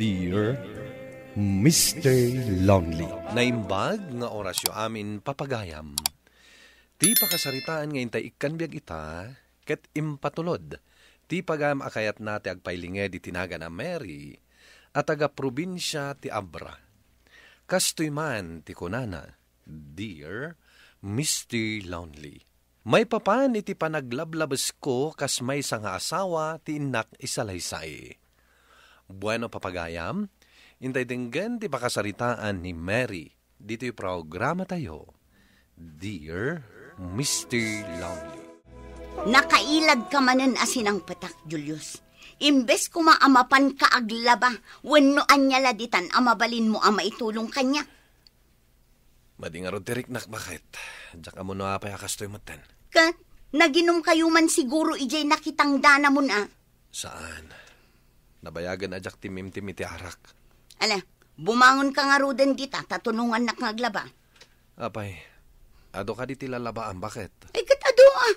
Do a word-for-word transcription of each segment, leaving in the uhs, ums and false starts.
Dear Mister Lonely. Naimbag nga orasyo amin, papagayam. Ti pakasaritaan nga intay ikkan biag ita, ket impatulod ti pagayam a kayatna ti agpailinged iti nagan a Mary a taga-probinsia ti Abra. Kastoy man ti kunana, Dear Mister Lonely. Maipapan iti panaglablabesko kas maysa nga asawa ti innak isalaysay. Bueno, papagayam, intay denggen ti pakasaritaan ni Mary ditoy programatayo, Dear Mister Lonely. Nakailadka manen a sinangpetak, Julius. Imbes koma a mapanka aglaba, wenno ania la ditan a mabalinmo a maitulong kaniak? Madi ngarud ti riknak, baket. Diak ammo no apay a kastoy metten. Ket, naginumkayo man siguro idiay nakitangdanamon a? Saan. Nabayagen a diak timimtim iti arak. Ala, bumangonka ngaruden dita, ta tulongannak nga aglaba. Apay, adu kadi ti lalabaam, baket? Ay, ket adu a.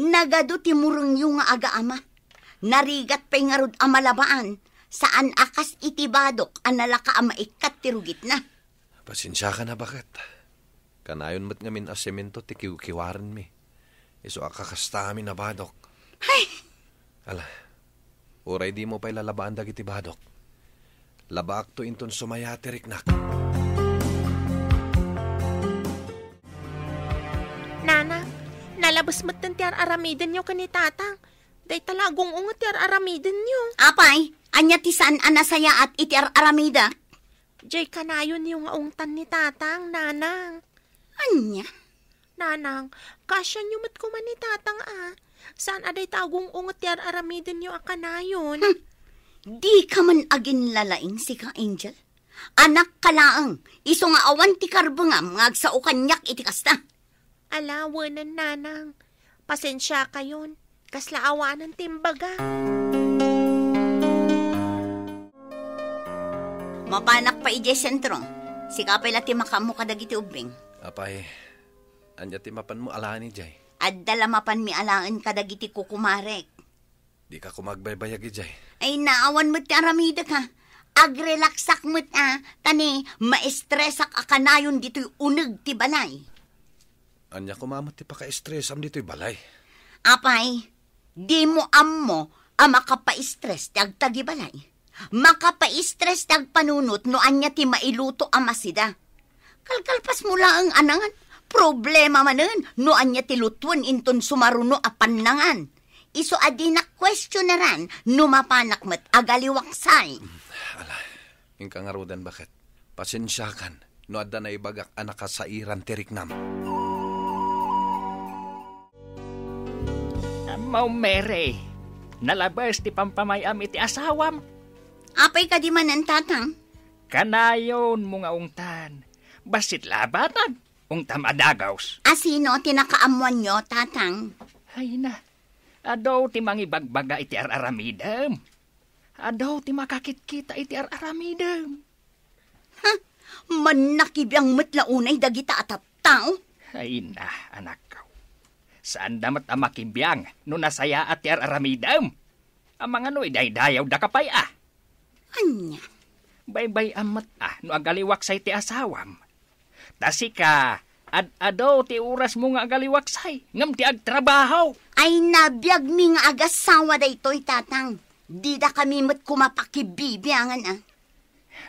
Nagadu ti murengyo nga agaama. Narigat pay ngarud a malabaan, saan a kas iti badok a nalaka a maikkat ti rugitna. Pasensiakan a, baket. Kanayon met ngamin a semento ti kiwkiwarenmi. Isu a kakasta amin a badok. Hay! Ala, uray dimo pay lalabaan dagiti badok. Labaakto inton sumaya ti riknak. Nanang, nalabes metten ti ar-aramidenyo ken ni Tatang. Dayta la agung-unget ti ar-aramidenyo. Apay, ania ti saan a nasayaat iti ar-aramidek? Jay kanayonyo nga ungtan ni Tatang, Nanang. Ania? Nanang, kasianyo met koma ni Tatang a. Saan a dayta agung-unget ti ar-aramidenyo a kanayon? Hmm. Dika man aginlalaing, sika, Angel. Anakka laeng, isu nga awan ti karbengam nga agsao kaniak iti kasta. Ala, wenen, Nanang. Pasensiakayon. Kasla awanen ti imbaga. Mapanak pay idiay sentro. Sika pay la ti makaammo kadagiti ubbing. Apay, ania ti mapanmo alaen idiay? Adda la mapanmi alaen kadagiti kukumarek. Dika koma agbaybayag idiay. Ay, naawan met ti aramidek, ha? Agrelaksak met, a, ta ni, maestresak a kanayon ditoy uneg ti balay. Ania koma met ti pakaestresam ditoy balay? Apay, dimo ammo a makapaestres ti agtagibalay? Makapaestres ti agpanunot no ania ti mailuto a masida. Kalkalpasmo laeng a nangan. Problema manen no ania ti lutuen inton sumaruno a pannangan. Isu a dinak kuestioneran no mapanak met agaliwaksay. Ala, inka ngaruden, baket. Pasensiakan no adda naibagak a nakasairan ti riknam. Ammo, Mary, nalabes ti pampamay-am iti asawam. Apay kadi manen, Tatang? Kanayonmo nga ungtan. Bassit la a banag, ungtam a dagus. A sino ti nakaammoanyo, Tatang? Ay na, adu ti mangibagbaga iti ar-aramidem. Adu ti makakitkita iti ar-aramidem. Ha? Mannakibiang met la unay dagita a tattao? Ay na, anakko. Saanda met a makibiang no nasayaat ti ar-aramidem. Amangan no idaydayawdaka pay a. Ania? Baybay-am met a no agaliwaksay ti asawam. Ta sika, ad-adu ti orasmo nga agaliwaksay, ngem ti agtrabaho. Ay, nabiagmi nga agasawa daytoy, Tatang. Didakami met koma pakibibiangan a.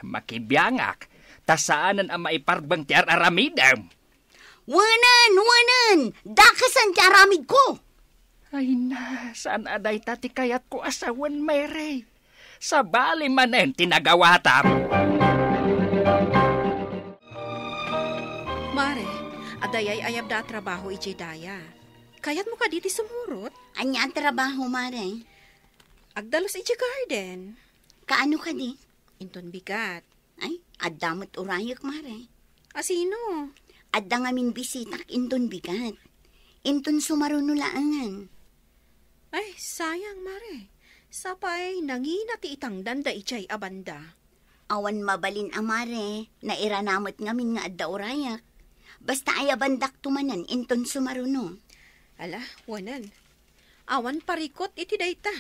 Makibiangak, ta saanen a maiparbeng ti ar-aramidem. Wenen, wenen! Dakesen ti aramidko! Ay na, saan a dayta ti kayatko a sawen, Mary. Sabali manen ti nagawatam. Mare, adda yay-ayabda a trabaho idiay daya. Kayatmo kadi ti sumurot? Ania a trabaho, Mare? Agdalus idiay garden. Kaano kadi? Inton bigat. Ay, adda met urayek, Mare. A sino? Adda ngamin bisitak inton bigat. Inton sumaruno laengen. Ay, sayang, Mare. Sapay, nangina ti itangdanda idiay a banda. Awan mabalin a, Mare, nairana met ngamin nga adda urayek. Basta ayabandakto manen inton sumaruno. Ala, wenen. Awan parikut iti dayta.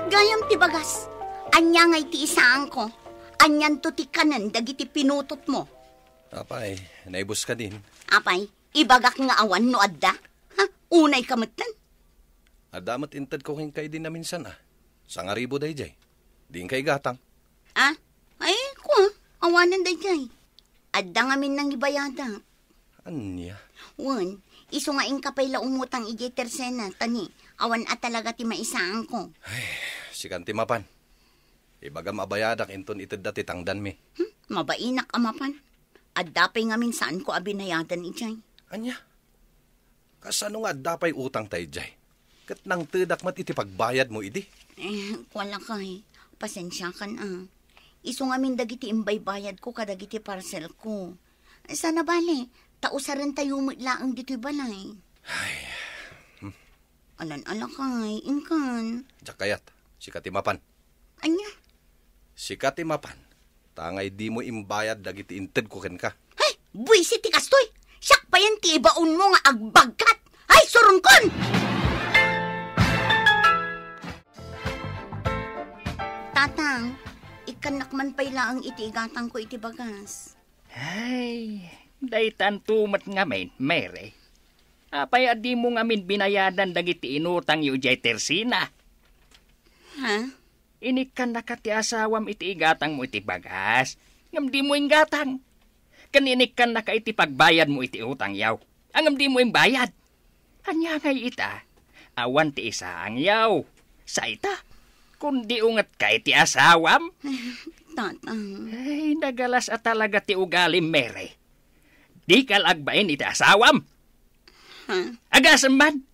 Gayam ti bagas. Ania ngay ti isaanko? Anianto ti kanen dagiti pinutotmo? Apay, naibus ka din. Apay, ibagak nga awan no adda? Ha? Unay ka metten? Adda met intedko kenka idi naminsan, a. Sangaribu daydiay. Diin ka igatang. Ah? Ay, kua, awanen daydiay. Adda ngamin nangibayadak. Ania? Wen, isu nga inka pay la umutang idiay Tercena, ta ni, awan a talaga ti maisaanko. Ay, sikan ti mapan. Ibagam a bayadak inton itedda ti tangdanmi. Hmm, mabainak a mapan. Adda pay ngamin saanko a binayadan idiay. Ania? Kasano nga adda pay utangta idiay? Ket nangtedak met iti pagbayadmo idi? Eh, kua lakay. Pasensiakan a. Isu ngamin dagiti imbaybayadko kadagiti parcelko. Sana bale, ta usarentayo met laeng ditoy balay. Ay. Hmm. Alan a lakay, inkan. Diak kayat, sika ti mapan. Ania? Sika ti mapan, ta ngay dimo imbayad dagiti intedko kenka. Hay, buisit ti kastoy! Siak payen ti ibaonmo nga agbagkat! Hay, suronkon! Tatang, ikkannak man pay laeng iti igatangko iti bagas. Ay, daytanto met ngamin, Mary. Apay a dimo ngamin binayadan dagiti inutangyo idiay Tercena? Ha? Inikkannaka ti asawam iti igatangmo iti bagas, ngem dimo inggatang. Ken inikkannaka iti pagbayadmo iti utangyo, ngem dimo imbayad. Ania ngay ita? Awan ti isaangyo. Sa ita, kundi ungetka iti asawam? Tatang. Ay, nagalas a talaga ti ugalim, Mary. Dika la agbain iti asawam. Ha? Agasem man,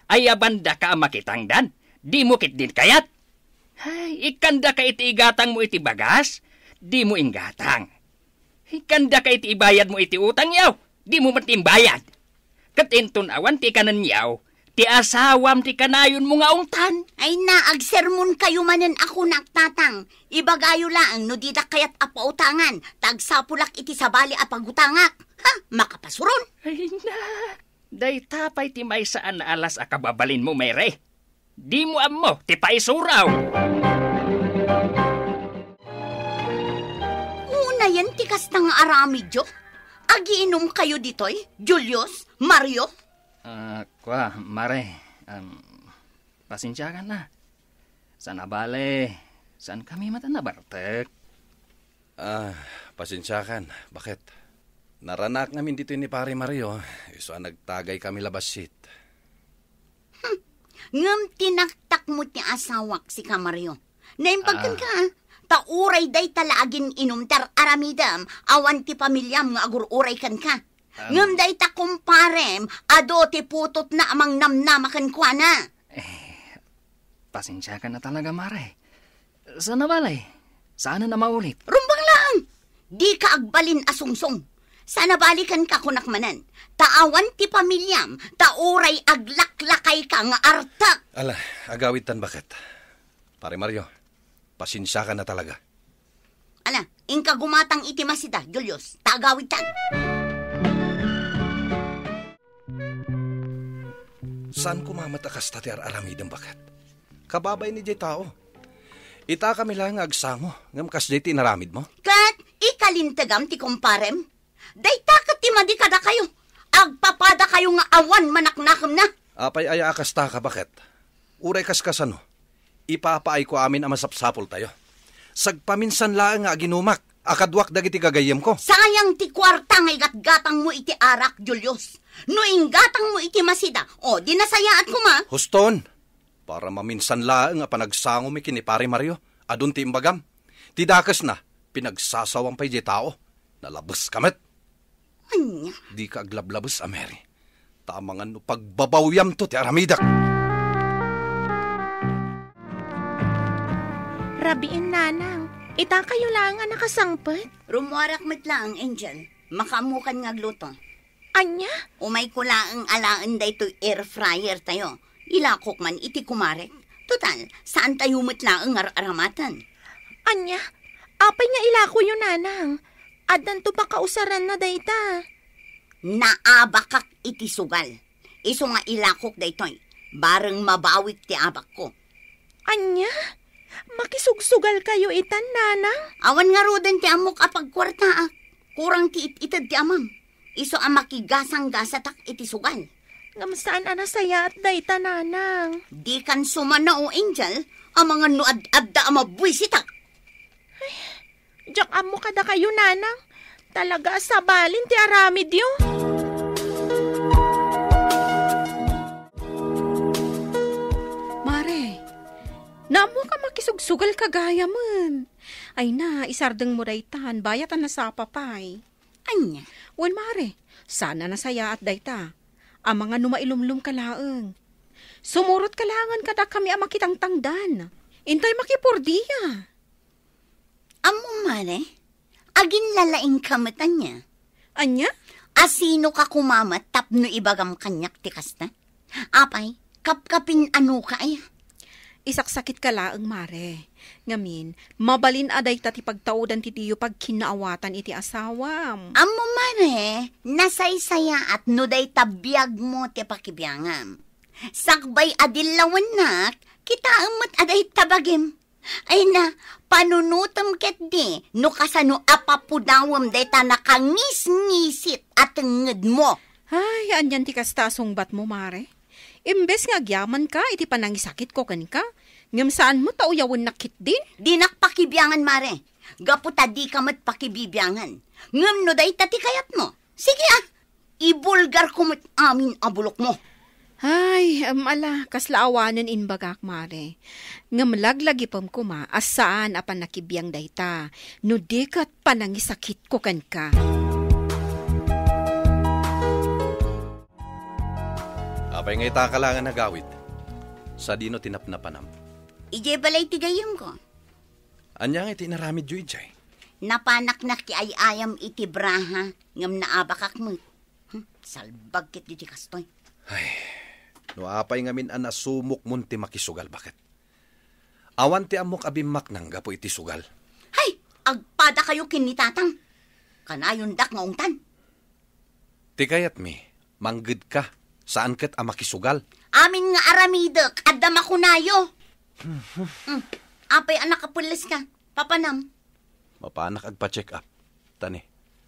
ayabandaka a makitangdan, dimo ketdin kayat. Ay, ikkandaka iti igatangmo iti bagas, dimo inggatang. Ikkandaka iti ibayadmo iti utangyo, dimo met imbayad. Ket inton awan ti kanenyo, ti asawam ti kanayonmo nga ungtan. Ay na, agsermonkayo manen a kunak, Tatang. Ibagayo laeng no didak kayat a pautangan, ta agsapulak iti sabali a pagutangak. Ha? Makapasuron? Ay na, dayta pay ti maysa a naalas a kababalinmo, Mary. Dimo ammo ti paisuraw. Unayen ti kasta nga aramidyo? Agiinumkayo ditoy, Julius, Mario? Ah, kua, Mare, em, pasensiakan a. Sana bale, saankami met a nabartek. Ah, pasensiakan, baket. Naranaak ngamin ditoy ni Pare Mario, isu a nagtagaykami la bassit. Hmm. Ngem tinaktakmo ti asawak, sika Mario. Naimbag kenka, ah. Ta uray dayta la agin-inum ti ar-aramidem, awan ti pamiliam nga agur-uray kenka. Am. Ngem dayta kumparem, adu ti putotna a mangnamnama kenkuana. Eh, pasensiakan a talaga, Mare. Sana bale, saanen a maulit. Rumbeng laeng! Dika agbalin a sungsong. Sana bale kenka, kunak manen. Ta awan ti pamiliam, ta uray aglaklakayka nga artek. Ala, agawidtan, baket. Pare Mario, pasensiakan a talaga. Ala, inka gumatang iti masida, Julius, ta agawidtan. Saan koma met a kasta ti ar-aramidem, baket? Kababain idiay tao. Itakami laeng nga agsango, ngem kasdiay ti inaramidmo? Ket ikalintegam ti kumparem? Dayta ket ti madi kadakayo. Agpapadakayo nga awan manaknakemna. Apay aya a kastaka, baket? Uray kaskasano, ipapaayko amin a masapsapultayo. Sagpaminsan laeng nga aginumak a kaduak dagiti gagayyemko. Sayang ti kuarta nga igatgatangmo iti arak, Julius. No inggatangmo iti masida, o, di nasayaat koma. Huston, para maminsan laeng a panagsangomi ken ni Pare Mario, adun ti imbagam. Ti dakesna, pinagsasawam pay diay tao. Nalabeska met. Ania? Dika aglablabes a, Mary. Ta amangan no pagbabawyamto ti aramidek. Rabiin, Nanang. Itakayo laeng a nakasangpet. Rummuarak met laeng, Angel. Makaammokan nga agluto. Ania? Umayko laeng alaen daytoy air fryer tayo. Ilakok man iti kumarek. Total, saantayo met laeng nga ar-aramaten. Ania? Apay nga ilakoyo, Nanang? Addanto pakausaranna dayta. Naabakak iti sugal. Isu nga ilakok daytoy. Bareng mabawik ti abakko. Ania? Makisugsugalkayo itan, Nanang? Awan ngaruden ti ammok a pagkuartaak. Kurang ti it-ited ti amam. Isu a makigasanggasatak iti sugal. Ngem saan a nasayaat dayta, Nanang. Dikan sumanao, Angel, amangan no ad-adda a mabuisitak. Diak ammo kadakayo, Nanang. Talaga a sabalin ti aramidyo. Mare, naammoka makisugsugalka gayamen. Ay na, isardengmo daytan, bayat a nasapa pay. Ania? Wen, Mare, saan a nasayaat dayta. Amangan no mailumlomka laeng. Sumurotka laengen kadakami a makitangtangdan. Intay makipordia. Ammom, Mare, aginlalaingka met ania? Ania? Asinoka koma met tapno ibagam kaniak ti kasta? Apay, kapkapin-anoka aya? Isaksakitka laeng, Mare. Ngamin, mabalin a dayta ti pagtaudan ti diyo pagkinnaawatan iti asawam. Ammom, Mare, nasaysayaat no dayta biagmo ti pakibiangam. Sakbay a dillawennak, kitaem met a dayta bagim. Ay na, panunotem ketdi no kasano a papudawem dayta nakangisngisit a tengngedmo. Ay, anian ti kasta a sungbatmo, Mare? Imbes nga agyamanka iti panangisakitko kenka, ngem saan met a uyawennak ketdin? Dinak pakibiangan, Mare, gapu ta dika met pakibibiangan. Ngem no dayta ti kayatmo, sige a, ibulgarko met amin a bulokmo. Ay, em, ala, kasla awanen imbagak, Mare. Ngem laglagipem koma a saan a pannakibiang dayta, no di ket panangisakitko kenka. Apay nga itaka laengen agawid? Sadino ti napnapanam? Idiay balay ti gayyemko. Ania nga iti inaramidyo idiay? Napanak nakiay-ayam iti braha, ngem naabakak met. Hmm, salbag ketdi ti kastoy. Ay, no apay ngamin a nasumokmon ti makisugal, baket? Awan ti ammok a bimmaknang gapu iti sugal. Hay, agpadakayo ken ni Tatang. Kanayondak nga ungtan. Ti kayatmi, manggedka, saan ket a makisugal. Amin nga aramidek, adda makunayo. Hmm, apay a nakapelleska, papanam? Mapanak agpa-check up. Tani,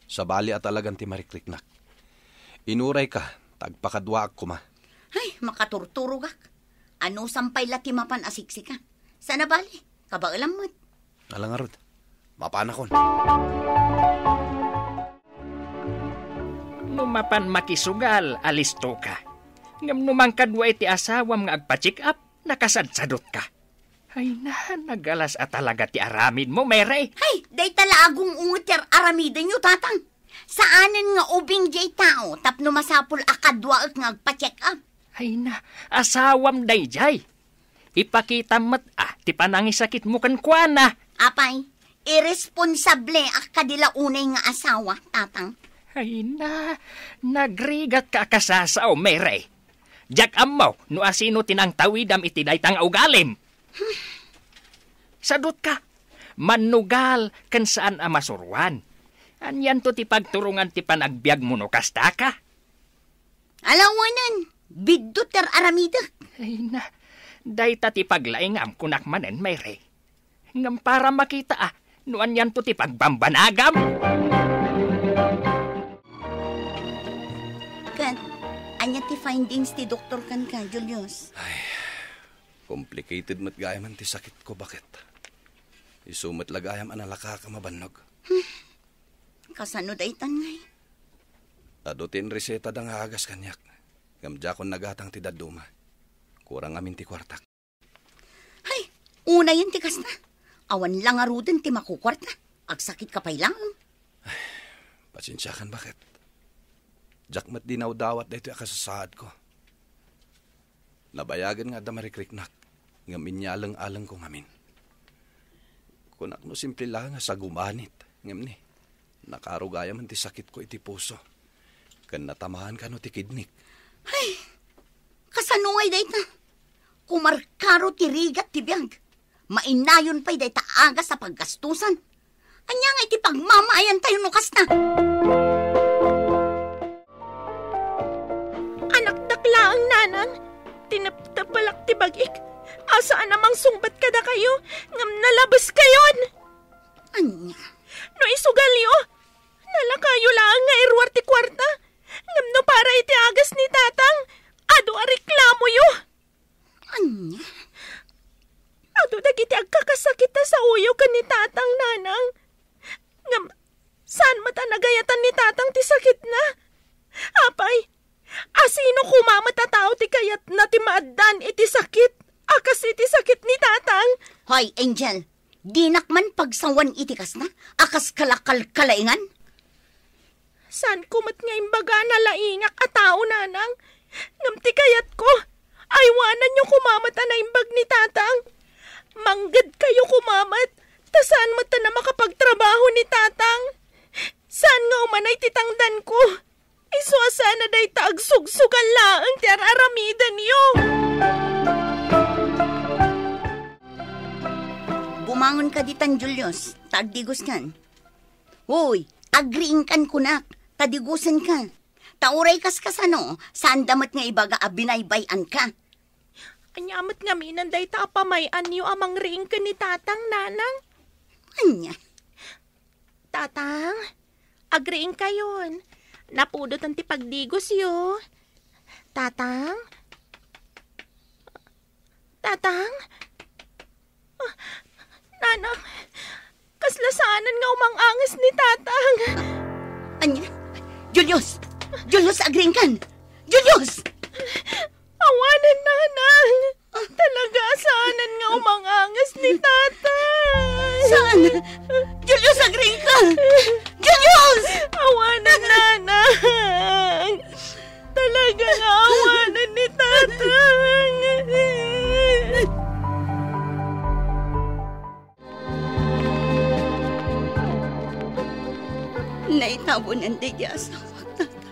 sabali a talagan ti marikriknak. Inurayka, ta agpakaduaak koma. Ay, makaturturogak. Anusam pay la ti mapan a siksika. Saan a bali, kabaelam met. Ala ngarud, mapanakon. No mapan makisugal, alistoka. Ngem no mangkadua iti asawam nga agpa-check up, nakasadsadutka. Ay na, nagalas a talaga ti aramidmo, Mary. Hay, dayta la agung-unget ti ar-aramidenyo, Tatang. Saanen nga ubing diay tao tapno masapul a kaduaek nga agpa-check up. Ay na, asawam daydiay. Ipakitam met a ti panangisakitmo kenkuana. Apay, irresponsable a kadi la unay nga asawa, Tatang. Ay na, nagrigatka a kasasao, Mary. Diak ammo no asino ti nangtawidam iti dayta nga ugalim. Sadutka, mannugal ken saan a masuroan. Anianto ti pagturongan ti panagbiagmo no kastaka? Ala wen, biddut ti ar-aramidek. Ay na, dayta ti paglaingam kunak manen, Mary. Ngem para makita a no anianto ti pagbambanagam. Ket, ania ti findings ti doktor kenka, Julius? Ay, complicated met gayamen ti sakitko, baket. Isu met la gayam a nalakaak a mabannog. Hmm. Kasano daytan ngay? Adu ti inresetada nga agas kaniak, ngem diakon nagatang ti dadduma. Kurang amin ti kuartak. Hay, unayen ti kasta. Awan la ngaruden ti makukuarta. Agsakitka pay laeng. Pasensiakan, baket. Diak met dinawdawat daytoy a kasasaadko. Nabayagen nga adda marikriknak, ngem inyaleng-alengko ngamin. Kunak no simple laeng a sagumanit, ngem ni, nakarugayamen ti sakitko iti puso, ken natamaan kano ti kidnik. Hay! Kasano ngay dayta? Kumarkaro ti rigat ti biag. Mainayon pay dayta agas a paggastusan. Ania nga iti pagmamaayantayo no kasta? Anakdak laeng, Nanang. Tineptepelak ti bagik. a saan a mangsungbat kadakayo, ngem nalabeskayon. Ania? No isugalyo, nalakayo laeng nga iruar ti kuarta, ngem no para iti agas ni Tatang, adu a reklamoyo. Ania? Adu dagiti agkakasakit a saoyo ken ni Tatang, Nanang. Ngem, saan met a nagayatan ni Tatang ti sakitna? Apay, asino koma met a tao ti kayatna ti maaddaan iti sakit a kas iti sakit ni Tatang? Hoy, Angel, dinak man pagsawan iti kasna a kas kalakalkalaingan. Saanko met nga imbaga a nalaingak a tao, Nanang. Ngem ti kayatko, aywananyo koma met a naimbag ni Tatang. Manggedkayo koma met, ta saan met a makapagtrabaho ni Tatang. Saan nga umanay ti tangdanko? Isu a saan a dayta agsugsugal laeng ti ar-aramidenyo. Bumangon ka ditan, Julius, ta agdigoskan. Hoy, agriingkan kunak, ta digosenka. Ta uray kas kasano, saanda met nga ibaga a binaybay-anka. Ania met ngamin dayta a pamay-anyo a mangriing ken ni Tatang, Nanang? Ania? Tatang, agriingkayon. Napudotan ti pagdigosyo. Tatang? Tatang? Ah, Nanang, kasla saanen nga umang-angas ni Tatang. Ania? Julius! Julius, agriingkan! Julius! Awanen, Nanang! Talaga, saanen nga umang-angas ni Tatang. Saan? Julius, agriingka! Julius! Awanen, Nanang! Talaga nga awanen ni Tatang. Naitabonan daydi asawak, Tatang.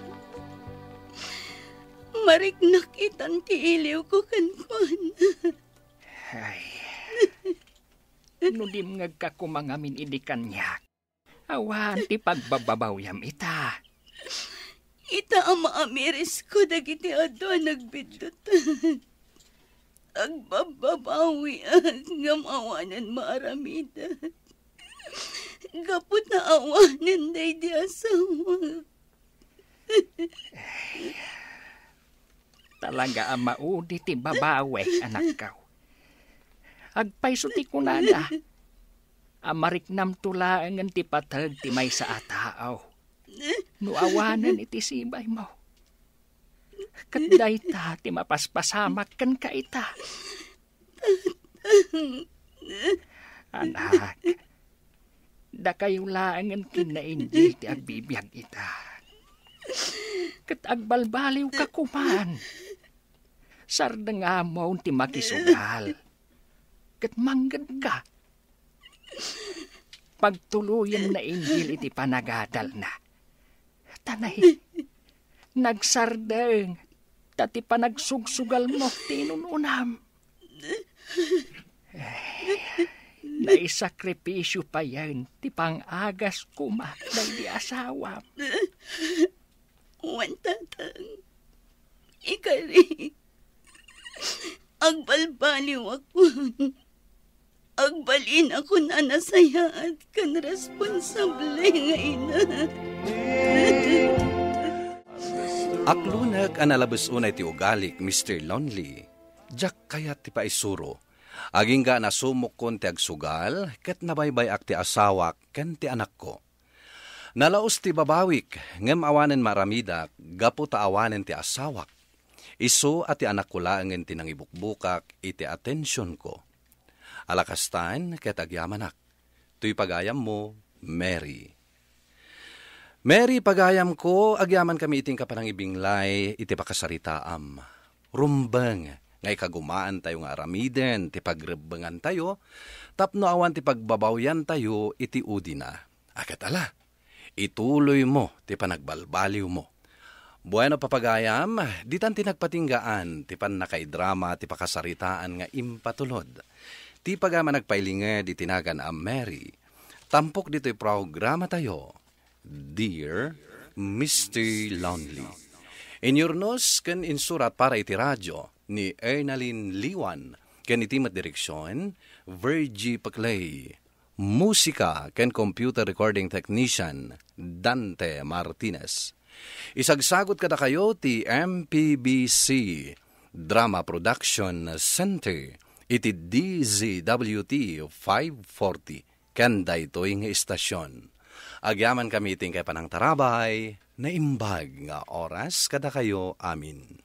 Mariknak itan ti iliwko kenkuana. Ay, no dimngegka koma ngamin idi kaniak, awan ti pagbababawyam ita. Ita a maamirisko dagiti adu a nagbiddutan. Agbabbabawiak ngem awanen maaramidak. Gapu ta awanen daydi asawa. Talaga a maudi ti babawi, anakko. Agpayso ti kunana a mariknamto laengen ti pateg ti maysa a tao no awanen iti sibaymo. Ket dayta ti mapaspasamak kenka ita. Anak, dakayo laengen ken ni Angel ti agbibiag ita. Ket agbalbaliwka koman. Sardengamon ti makisugal. Ket manggedka. Pagtuloyem ni Angel iti panagadalna. Ta nay, nagsardeng, ta ti panagsugsugalmo ti inun-unam. Eh, naisakripisyo payen ti pang-agas koma daydi asawam. Wen, Tatang, ikari, agbalbaliwakon. Agbalinakon a nasayaat ken responsable nga ina. Aklonek a nalabes unay ti ugalik, Mister Lonely. Diak kayat ti paisuro. Agingga a nasumokkon ti agsugal, ket nabaybay-ak ti asawak ken ti anakko. Nalaus ti babawik, ngem awanen maaramidak, gapu ta awanen ti asawak. Isu a ti anakko laengen ti nangibukbukak iti atensionko. Ala kastan ket agyamanak. Toy pagayammo, Mary. Mary, pagayamko, agyamankami iti inka panangibinglay iti pakasaritaam. Rumbeng nga ikagumaantayo nga aramiden ti pagrebbengantayo tapno awan ti pagbabawyantayo iti udina. A ket ala, ituloymo ti panagbalbaliwmo. Bueno, papagayam, ditan ti nagpatinggaan ti pannakaidrama ti pakasaritaan nga impatulod. Ti pagayam a nagpailinged iti nagan a Mary. Tampok ditoy programatayo, Dear Mister Lonely. Inyurnos ken insurat para iti radio ni Ernalyn Liwan, Ken iti met direksion, Virgie Paclay. Musika ken computer recording technician, Dante Martinez. Isagsagut kadakayo ti M P B C Drama Production Center iti D Z W T five forty. Ken daytoy nga istasyon. Agyamankami iti inkay panangtarabay, naimbag nga oras kadakayo amin.